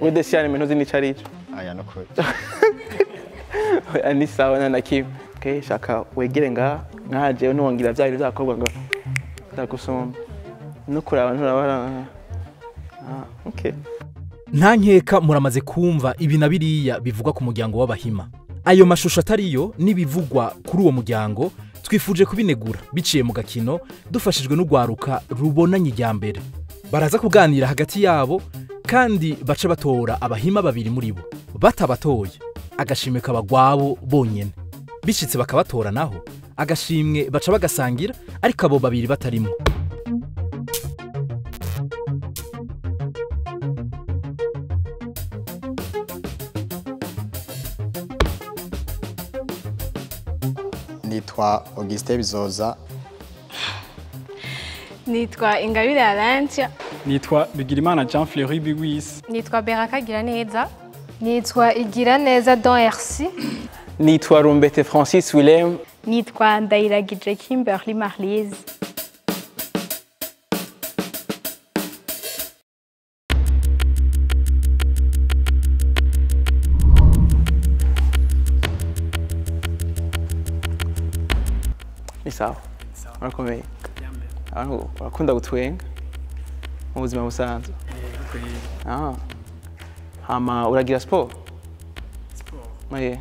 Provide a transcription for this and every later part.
We dessin animé ntuzi n'ico arico? Aya no kuri. Oya, ni sawa nta na kimwe. Okay, shaka wegere ngaha nkaha jewe ntiwongira vya bintu vy'abakobwa ngo ndagusumba no kuraba nturabara. Ah, okay. Nta nkeka muramaze kumva ibi na biriya bivugwa ku muryango w'Abahima. Ayo mashusho atariyo n'ibivugwa kuri uwo muryango twifuje kubinegura biciye mu gakino dufashijwe n'urwaruka rubonanye ijyambere. Baraza kuganira hagati yabo kandi bace batora Abahima babiri muri bo. Batabatoye agashimwe kabagwabo bonyene. Bishitse bakabatora naho agashimwe baca bagasangira ariko abo babiri batarimo. Nitwa Auguste Bizoza. Nitwa Ingabire Alantia. Nitwa Bigirimana Jean Fleury Bigwis. Nitwa Beraka Giraneza. Nitwa Igiraneza Don Ersi. Nitwa Rumbete Francis Willem. Nitwa Ndayiragije Kimberly Marlise. Ni sawa. Urakomeye. Abantu urakunda gutwenga mu buzima busanzwe? Ah. Hama uragira sport? Sport. Maye.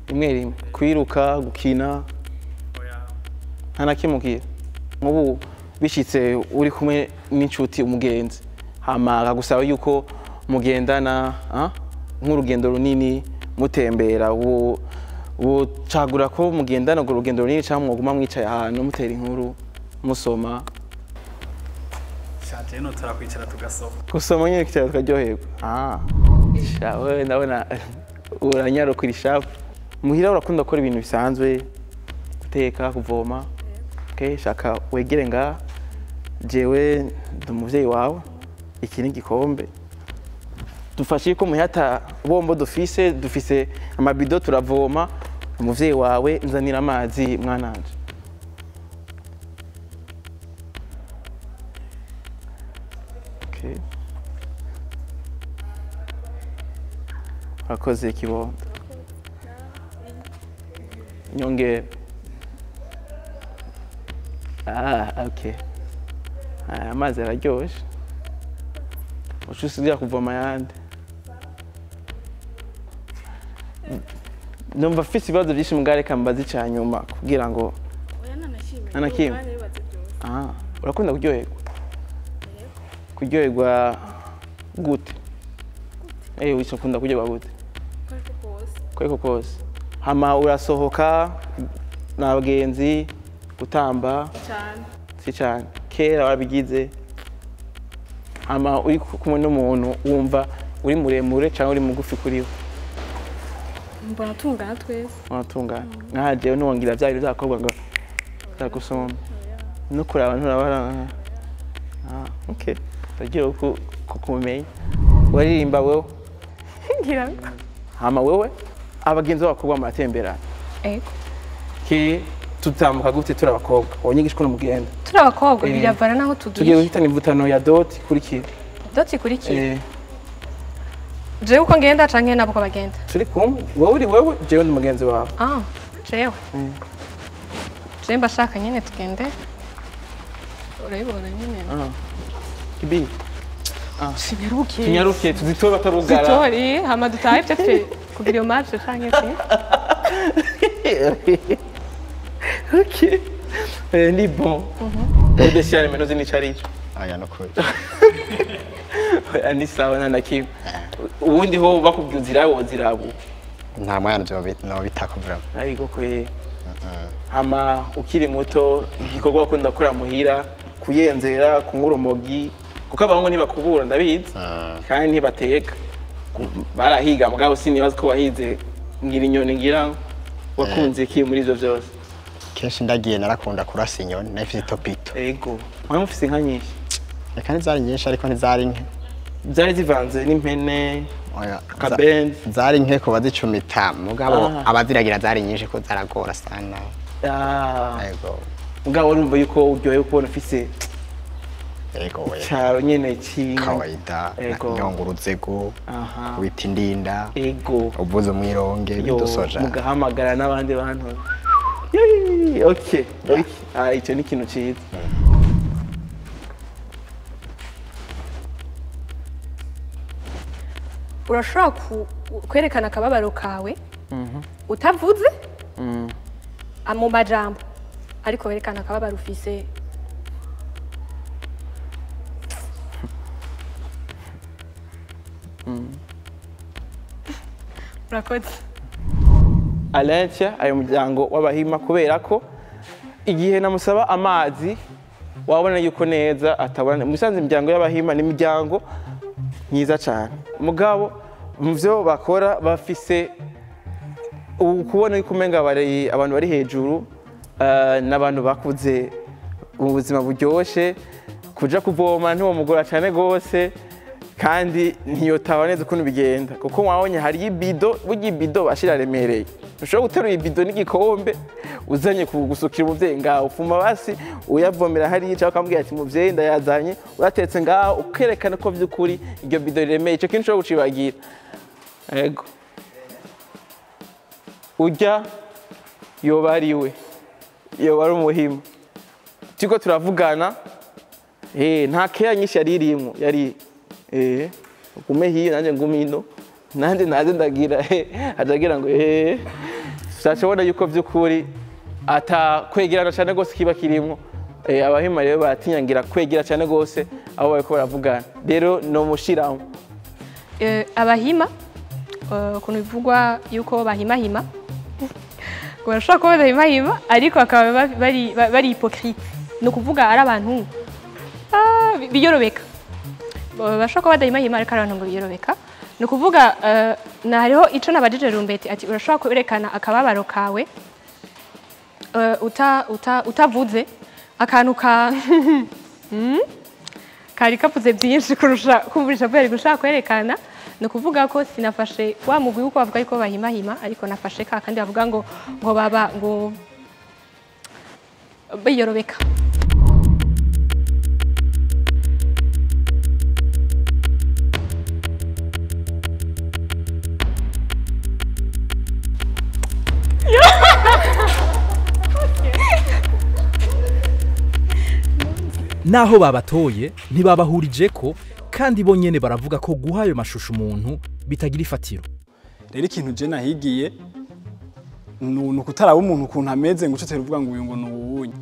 Rimwe rimwe. Kwiruka, gukina. Oya. Nta na kimwe ugira. Nk'ubu bishitse uri kumwe n'inshuti umugenzi. Hama akagusaba yuko mugendana, nk'urugendo runini mutembera ucagura ko mugendana urwo rugendo runini cyangwa mwoguma mwicaye ahantu mutera inkuru musoma? Shaje no turakwicara tugasoma. Gusoma nyine kicara tukaryoherwa. Ah. Shawe ndabona uranyarukira ishapu. Muhira urakunda gukora ibintu bisanzwe, guteka, kuvoma. Okay, shaka wegere ngaha. Jewe ndi umuvyeyi wawe. Iki ni igikombe. Dufashe ko muhata bombo dufise amabido turavoma. Umuvyeyi wawe nzanira amazi mwananje. Okay. Urakoze kibondo. Nyongera. Ah, okay. Amazi araryoshe. Ushusubira kuvoma ayandi. Numva mfise ibibazo byinshi mugare kambaza ica nyuma kugira ngo Oya nta kimwe. Ah, urakunda kuryoherwa? Kuryoherwa gute? Eh, ukunda kuryoherwa gute? Kweko kose. Hama urasohoka n'abagenzi gutamba? Cyane. Si cyane. Kera warabigize. Hama uri kumwe n'umuntu wumva uri muremure cyangwa uri mugufi kuri we? Mbona tungana twese. Mbona tungana. Nkaha jewe ntiwongira vya bintu vy'abakobwa ngo ndagusumba. No kuraba nturabara. Ah, okay. Ndagiye kukumenya. Waririmba wewe? Ngira. Hama wewe abagenzi b'abakobwa muratemberana? Ego. Ki tutambuka gute turi abakobwa? Wonyigisha ukuntu mugenda? Turi abakobwa biravana naho tugiye. Tugiye guhitana imvutano ya dot ikurikira. Dot ikurikira? Jewe uko ngenda canke nabo ko bagenda? Turi kumwe, wowe uri wewe, jewe ndi mugenzi wawe. Ah, jewe. Jewe mbashaka nyene tugende. Urabibona nyene. Ah. Kibi. Ah. Tunyaruke. Tunyaruke tuzitore batarugara. Zitori, hama dutahe peut-être kugira iyo match canke se. Okay. Ni bon. Dessin animé ntuzi n'ico arico? Aya no kuri. Oya, ni sawa nta na kimwe. Ubundi ho bakubwiye uzirabe woziraba? Nta mwana nobitako vraiment. Ariko kwe. Hama ukiri muto igikorwa wakunda gukora muhira, kuyenzera, kunywa urumogi, kuko abahungu ntibakubura ndabizi kandi ntibateka. Barahiga mugabo sinibaza ko wahize ngira inyoni ngira wakunze iki muri ivyo vyose? Kenshi ndagiye narakunda kurasa inyoni, nafise itopito. Ego. Mwari mufise inka nyinshi? Reka ntizari nyinshi ariko ntizari nke. Zari zivanze n'impene, akabenzi? Zari nke kuba zicumita mugabo abaziragira zari nyinshi ko zaragora sana. Ego. Mugabo urumva yuko uryohewe kubona ufise Ego Cyaro nyene cinga. Kawaida nyonguruzego. Kubita indinda. Ego. Uvuze umwironge bidusoja. Mugahamagara n'abandi bantu. Okay. Okay. Ah, ico ni ikintu ciza. Urashobora kwerekana akababaro kawe utavuze mu majambo, ariko werekana akababaro ufise. Urakoze. Alentia ayo muryango w'abahima kubera ko igihe namusaba amazi wabona yuko neza atabona. Musanze imiryango y'abahima ni imiryango myiza cyane, mugabo muvyo bakora bafise ukubona yuko umenga bari abantu bari hejuru n'abantu bakuze mu buzima buryoshe. Kuja kuvoma ntiwomugora cyane gose, kandi ntiyotaba neza ukuntu bigenda, kuko wabonye hari ibido, burya ibido bashira remereye. Ushobora guterura ibido n'igikombe uzanye gusukira umuvyeyi ngaho, ufuma basi uyavomera hariya, cyangwa ukamubwira ati muvyeyi ndayazanye, uratetse ngaho, ukerekana ko vy'ukuri iryo bido riremeye. Ico kintu ushobora gucibagira. Ego urya yoba ari we, yoba ari umuhima. Turiko turavugana, nta keya nyinshi yari irimwo, yari ugume hiyo nanje ngume ino, nanje naze ndagira ajagira ngo sashobora yuko vy'ukuri ata kwegerana cyane gose kiba kirimo. Abahima rero baratinyangira kwegera cyane gose aho bariko baravugana, rero no mushiramo. Abahima ukuntu bivugwa yuko bahimahima, ngo barashobora kuba badahimahima ariko bakaba bari hypocrite, ni ukuvuga ari abantu biyorobeka. Bashobora kuba badahimahima ariko ari abantu ngo biyorobeka. Ni ukuvuga na hariho ico nabajije Rumbeti ati urashobora kwerekana akababaro kawe utavuze akantu ka kari kavuze byinshi kurusha kumvisha bari gushaka kwerekana. Ni ukuvuga ko sinafashe wa mugwi uko bavuga yuko bahimahima, ariko nafashe ka kandi bavuga ngo baba ngo biyorobeka. Naho babatoye ntibabahurije ko, kandi bo nyene baravuga ko guha ayo mashusho umuntu bitagira ifatiro. Rero ikintu je nahigiye ni ukutaraba umuntu ukuntu ameze ngo uce uvuga ngo uyu ngo ni uwunye.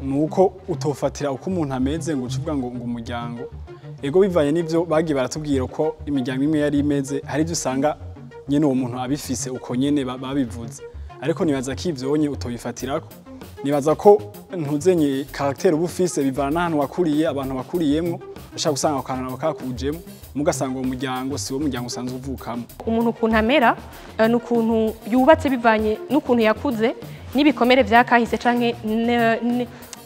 Nuko utofatira uko umuntu ameze ngo uce uvuga ngo umuryango. Ego bivanye n'ivyo bagiye baratubwira ko imiryango imwe yari imeze, hari ivyo usanga nyene uwo muntu abifise uko nyene babivuze. Ariko nibaza ko ivyo onye utobifatirako. Nibaza ko ntuzenye caractère ubufise bivana n'ahantu wakuriye, abantu bakuriyemwo, ashaka gusanga akantu bakakujemo, mugasanga uwo muryango si wo muryango usanzwe uvukamo. Umuntu ukuntu amera n'ukuntu yubatse bivanye n'ukuntu yakuze n'ibikomere vyakahise canke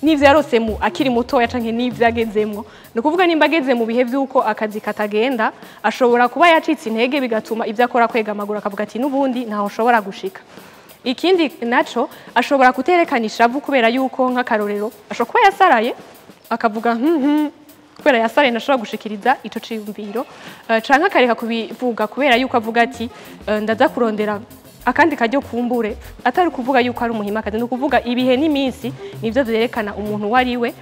n'ivyo yarose mu akiri mutoya canke n'ivyo agezemwo. Ni ukuvuga nimba ageze mu bihe vy'uko akazi katagenda, ashobora kuba yacitse intege bigatuma ivyo akora kwega amaguru akavuga ati n'ubundi ntaho nshobora gushika. Ikindi naco ashobora kuterekana ishavu kubera yuko nk'akarorero ashobora kuba yasaraye akavuga kubera yasaraye ntashobora gushikiriza ico ciyumviro, canke akareka kubivuga kubera yuko avuga ati ndaza kurondera akandi karyo kumbure, atari kuvuga yuko ari umuhimakazi. Ni ukuvuga ibihe n'iminsi nivyo vyerekana umuntu wari we,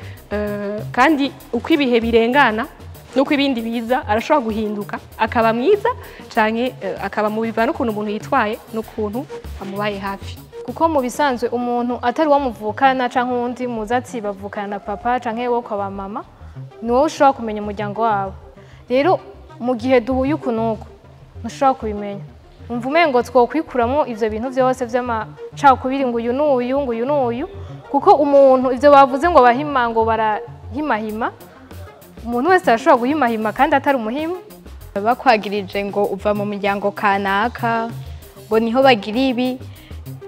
kandi uko ibihe birengana nuko ibindi biza arashobora guhinduka akaba mwiza canke akaba mu bivana ukuntu umuntu yitwaye n'ukuntu amubaye hafi. Kuko mu bisanzwe umuntu atari wamuvukana canke uwundi muzatsi bavukana na papa canke wowe kwa mama, ni wowe ushobora kumenya umuryango wabo. Rero mu gihe duhuye ukunuko ntushobora kubimenya. Umva umengo twokwikuramo ivyo bintu vyose vy'amacakubiri ngo uyu n'uyu ngo uyu n'uyu, kuko umuntu ivyo bavuze ngo bahima ngo barahimahima, umuntu wese arashobora guhimahima kandi atari umuhima. Bakwagirije ngo uva mu muryango kanaka ngo niho bagira ibi,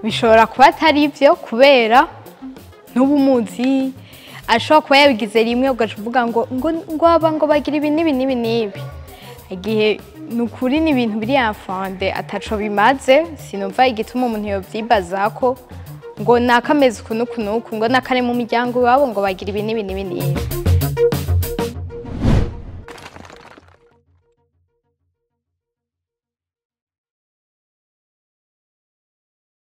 bishobora kuba atari ivyo kubera n'ubumuzi ashobora kuba yabigize rimwe ugaca uvuga ngo ngo aba ngo bagira ibi n'ibi n'ibi n'ibi. Igihe nukuri ni ibintu biri enfande ataco bimaze, sinumva igituma umuntu yovyibazako ngo nakameze uku n'uku n'uku ngo nakare mu miryango iwabo ngo bagira ibi n'ibi n'ibi n'ibi.